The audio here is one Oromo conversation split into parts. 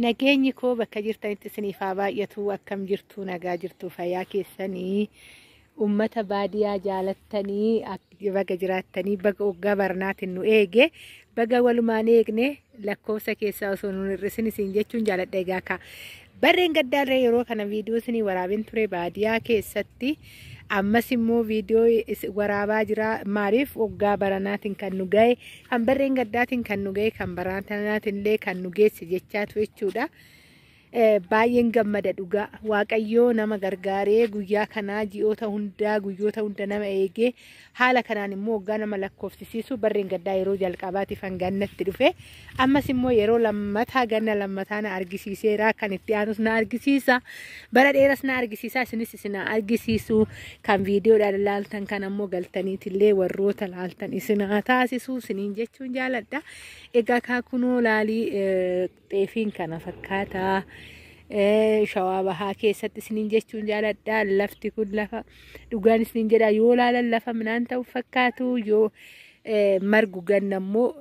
Nageenyi koo bakka jirtanitti isiniif haa baay'atu. Akkam jirtu? Nagaa jirtu? Fayyaa keessanii? Uummata baadiyaa jaalattanii baga jiraattanii, baga waggaa barnaatiin nu eege, baga walumaan eegne, lakkoofsa keessaa osoo nu hir'isin isin jechuun jaaladha. Egaa ka barreen gaddaallee yeroo kana viidiyoo isinii waraabeen ture baadiyaa keessatti, ammas immoo viidiyoo waraabaa jira. Maaliif? Waggaa baranaatiin kan nu gahe, kan barreen gaddaatiin kan nu gahe, kan baranaatiin illee kan nu geesse jechaatu jechuudha. Baay'een gammada dhugaa. Waaqayyoo nama gargaaree guyyaa kanaa ji'oota hundaa, guyyoota hunda nama eegee, haala kanaan immoo waggaa nama lakkoofsisiisu. Barreen gaddaa yeroo jalqabaatiif gannatti dhufe, ammas immoo yeroo lammataa, ganna lammataa na argisiiseera. Kan itti aanus na argisiisa, bara dheeras na argisiisa, isinis isin argisiisu. Kan viidiyoodhaan laaltan kan ammoo galtaniitillee warroota laaltan isin haa taasisu isiniin jechuun jaaladha. Egaa kaakunoo laalii, xeefiin kana fakkaataa Shawaa Bahaa keessatti isiniin jechuun jaaladha. Lafti kun lafa dhugaan isiniin jedha, yoo laalan lafa midhaan ta'u fakkaatu, yoo margu ganna immoo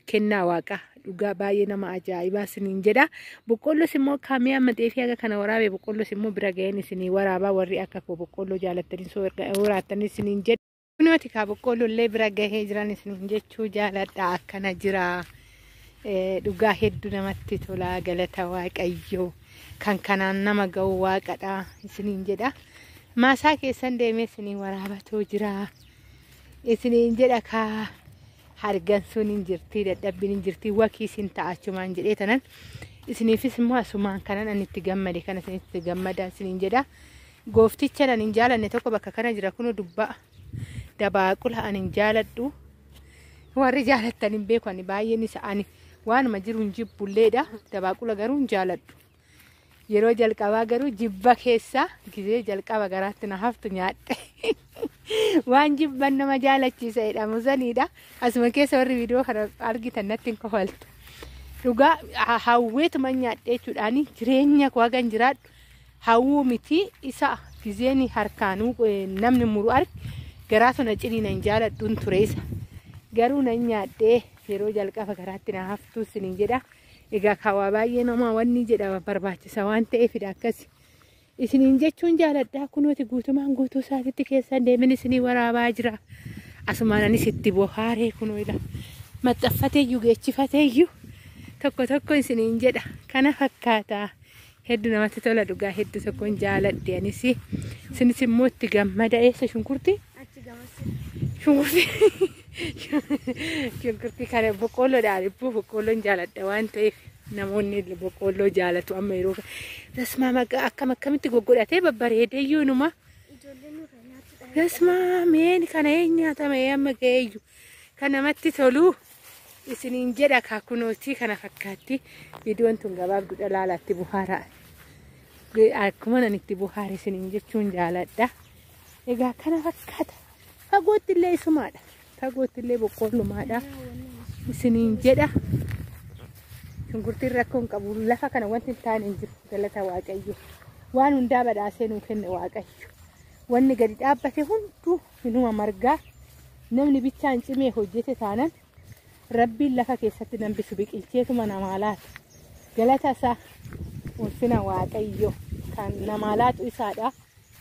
kennaa Waaqaa dhugaa baay'ee nama ajaa'ibaa isiniin jedha. Boqqollos immoo kaamee amma xeefii haga kana waraabe, boqqollos immoo bira ga'een isinii waraabaa. Warri akka koo boqqolloo jaalattanii horaattanii isiniin jedha. Kunooti kaa boqqolloo illee bira gahee jiran isiniin jechuu jaaladha. Akkana jira. Dhugaa hedduu namatti tola, galata Waaqayyoo, kan kanaan nama ga'u Waaqadha isiniin jedha. Maasaa keessan deemee isinii waraabatoo jira isiniin jedha. Kaa hargansuun hin jirti, dadhabbiin hin jirti, wakii isin ta'achumaan jedhee tanan isiniifis immoo asumaan kanan ani itti gammade kana isinitti gammada isiniin jedha. Goofticha ani hin jaalanne tokko bakka kana jira. Kun dubbaa dabaaqula ani hin jaaladhu. Warri jaalattan hin beeku, ani baay'een isa ani waanuma jiru hin jibbulleedha. Dabaaqula garuu hin jaaladhu. Yeroo jalqabaa garuu jibba keessaa gizee jalqaba garaatti na haftu nyaadhe. Waan jibban nama jaalachiisa jedhamu saniidha. Asuma keessa warri viidiyoo kana argitan natti hin kofaltu. Dhugaa hawweetuma nyaadhe jechuudhaani, jireenya koo hagan jiraadhu hawwuu miti, isa gizeen harkaanuu namni muru arge garaa sana ciniina hin jaaladhuun ture isa. Garuu nan nyaadhee yeroo jalqaba garaatti na haftuu isiniin jedha. Egaa kaawaa baay'ee nama wanni jedha barbaachisa waan ta'eefidha akkasi. Isiniin jechuun jaaladha. Kunooti guutumaan guutuu isaatitti keessan deemin isinii waraabaa jira. Asumaan anis itti bohaaree kunoo ila maxxanfateeyyuu geechifateeyyuu tokko tokko isiniin jedha. Kana fakkaata. Hedduu namatti tola dhugaa, hedduu tokkoon jaaladhe anis. Isinis immoo itti gammada. Eessa shunkurtii? Shunkurtii. Shunkurtii kana boqqoolloodhaan ibboo boqqoolloon jaaladha waan ta'eef, namoonni boqqoolloo jaalatu amma yeroo tasmaa maqaa akkam akkamitti goggodhatee babbareedeeyyuu numa. Tasmaa meen kana een nyaatama amma ga'eeyyuu kan namatti tolu isiniin jedha. Kaakunootii kana fakkaatti. Viidiyoon tun gabaabduudha, laalaatti buhaaraa. Akkuma nan itti buhaare isiniin jechuun jaaladha. Egaa kana fakkaata. Fagootti illee isumaadha. Fagootti illee boqqoollumaadha. Isiniin jedha. Shunkurtiin rakkoo hin qabu. Lafa kana wanti hin taane hin jiru. Galata Waaqayyo. Waan hundaa badhaasee nuu kenne Waaqayyo. Wanni gadi dhaabbate hunduu inuma margaa. Namni bichaan cimee hojjete taanan Rabbiin lafa keessatti nambisu biqilcheetuma namaa laata. Galata isaa, ulfina Waaqayyo, kan namaa laatu isaadha.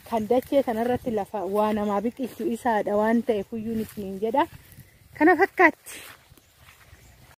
Kan dachee kanarratti lafa waa namaa biqilchu isaadha waan ta'eef iyyuu isiniin jedha. Kana fakkaatti.